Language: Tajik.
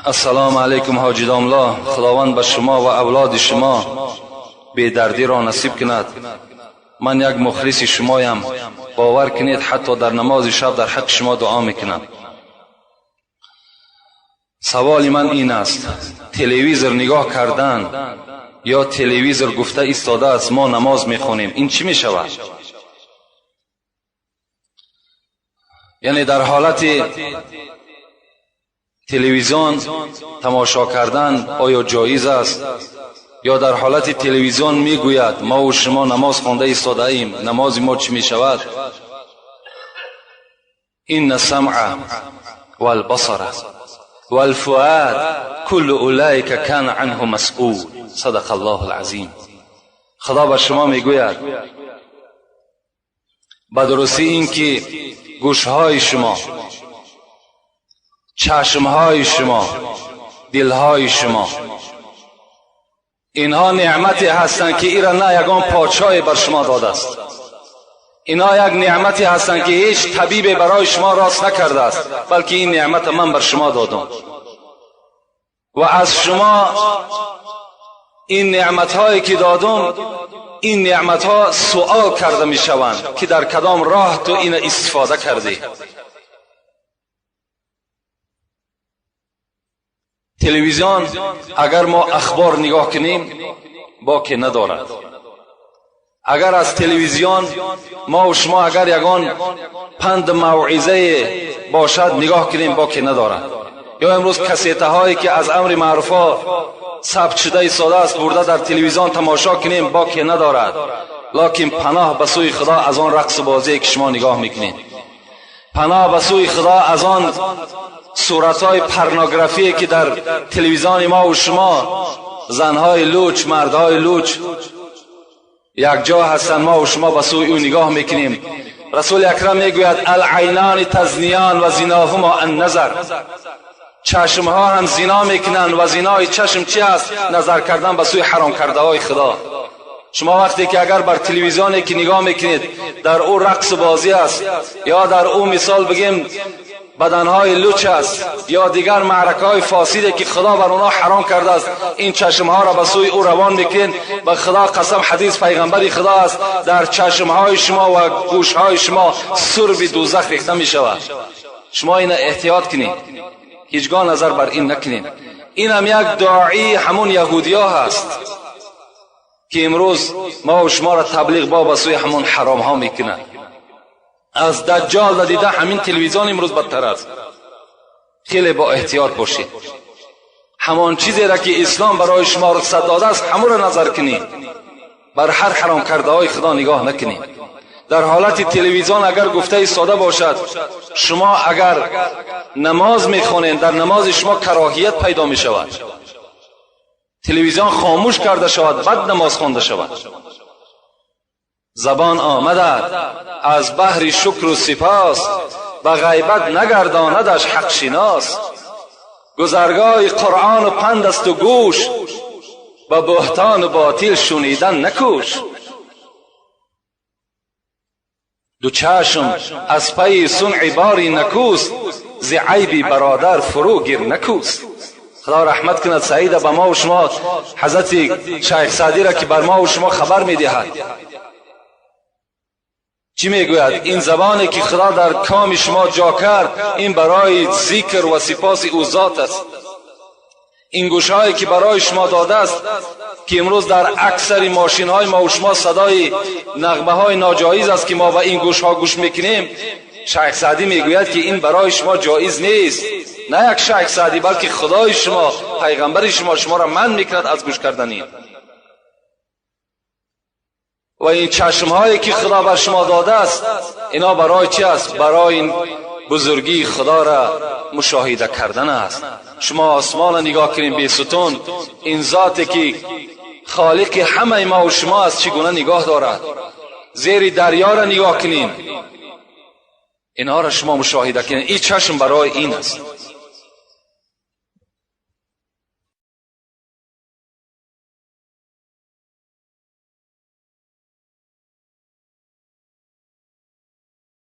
Ассалому алайкум, ҳоҷи домло. Худованд ба шумо ва авлоди шумо бедардиро насиб кунад. Ман як мухлиси шумоям. Бовар кунед, ҳатто дар намози шаб дар ҳаққи шумо дуо мекунам. Саволи ман ин аст: телевизор нигоҳ кардан ё телевизор гуфта истодааст, мо намоз мехонем, ин чӣ мешавад? Яъне дар ҳолати телевизион тамошо кардан оё ҷоиз аст? Ё дар ҳолати телевизион мегӯяд, мо шумо намоз хонда истодаем, намози мо чӣ мешавад? Инна самъа валбасара валфуад куллу улайка кана анҳу масъул. Садақа Аллоҳу алазим. Худо ба шумо мегӯяд, ба дурустӣ ин ки гӯшҳои шумо, чашмҳои шумо, дилҳои шумо, инҳо неъмате ҳастанд ки ира на ягон подшоҳе бар шумо додааст. Инҳо як неъмате ҳастанд ки ҳеҷ табибе барои шумо рост накардааст, балки ин неъмата ман бар шумо додам. Ва аз шумо ин неъматҳое ки додам, ин неъматҳо суол карда мешаванд ки дар кадом роҳ ту ина истифода кардӣ. Телевизион агар мо ахбор нигоҳ кунем, боке надорад. Агар аз телевизион мо ва шумо агар ягон панд мавъизае бошад нигоҳ кунем, боке надорад. Ё имрӯз кассетаҳое ки аз амри маъруфҳо сабт шуда истодааст, бурда дар телевизион тамошо кунем, боке надорад. Локин паноҳ ба сӯи Худо аз он рақсу бозие ки шумо нигоҳ мекунед, паноҳ ба сӯи Худо аз он суратҳои порнографие ки дар телевизиони мо ва шумо занҳои луч, мардҳои луч якҷо ҳастанд, мо ва шумо ба сӯи ӯ нигоҳ мекунем. Расули акрам мегӯяд: алайнони тазниён ва зиноҳумо анназар. Чашмҳо ҳам зино мекунанд ва зинои чашм чи аст? Назар кардан ба сӯи ҳаром кардаҳои Худо. Шумо вақте ки агар бар телевизионе ки нигоҳ мекунед, дар ӯ рақсу бозӣ аст, ё дар ӯ мисол бигем баданҳои луч аст, ё дигар маъракаҳои фосиде ки Худо бар онҳо ҳаром кардааст, ин чашмҳоро ба сӯи ӯ равон мекунед. Ба Худо қасам, ҳадис пайғамбари Худо аст, дар чашмҳои шумо ва гӯшҳои шумо сурби дӯзах рехта мешавад. Шумо ина эҳтиёт кунед, ҳеҷгоҳ назар бар ин накунед. Инам як доии ҳамон яҳудиё ҳаст ки имрӯз мо ва шуморо таблиғ ба сӯи ҳамон ҳаромҳо мекунад. Аз даҷҷол дида ҳамин телевизион имрӯз бадтар аст. Хеле бо эҳтиёт бошед. Ҳамон чизеро ки ислом барои шумо рухсат додааст, ҳамонро назар кунед. Бар ҳар ҳаром кардаҳои Худо нигоҳ накунед. Дар ҳолати телевизион агар гуфта истода бошад, шумо агар намоз мехонед, дар намози шумо кароҳият пайдо мешавад. Телевизион хомӯш карда шавад, баъд намоз хонда шавад. Забон омадад аз баҳри шукру сипос, ба ғайбат нагардонадаш ҳақшинос. Гузаргоҳи Қуръону панд асту гӯш, ба буҳтону ботил шунидан накӯш. Ду чашм аз пайи сунъи бори накӯст, зи айби бародар фурӯ гир накӯст. Худо раҳмат кунад Саида ба мо ва шумо, ҳазрати Шайх Саъдиро ки бар мо ва шумо хабар медиҳад. Чӣ мегӯяд? Ин забоне ки Худо дар коми шумо ҷо кард, ин барои зикр ва сипоси ӯ зот аст. Ин гӯшҳое ки барои шумо додааст, ки имрӯз дар аксари мошинҳои мо ва шумо садои нағмаҳои ноҷоиз аст ки мо ба ин гӯшҳо гӯш мекунем, Шайх Саъдӣ мегӯяд ки ин барои шумо ҷоиз нест. На як Шайх Саъдӣ, балки Худои шумо, пайғамбари шумо шуморо манъ мекунад аз гӯш кардани. Ва ин чашмҳое ки Худо бар шумо додааст, ино барои чи аст? Барои бузургии Худоро мушоҳида кардан аст. Шумо осмонро нигоҳ кунед бесутун, ин зоте ки холиқи ҳамаи мо ва шумо аст, чӣ гуна нигоҳ дорад. Зери дарёро нигоҳ кунед, инҳоро шумо мушоҳида кунед. Ин чашм барои ин аст.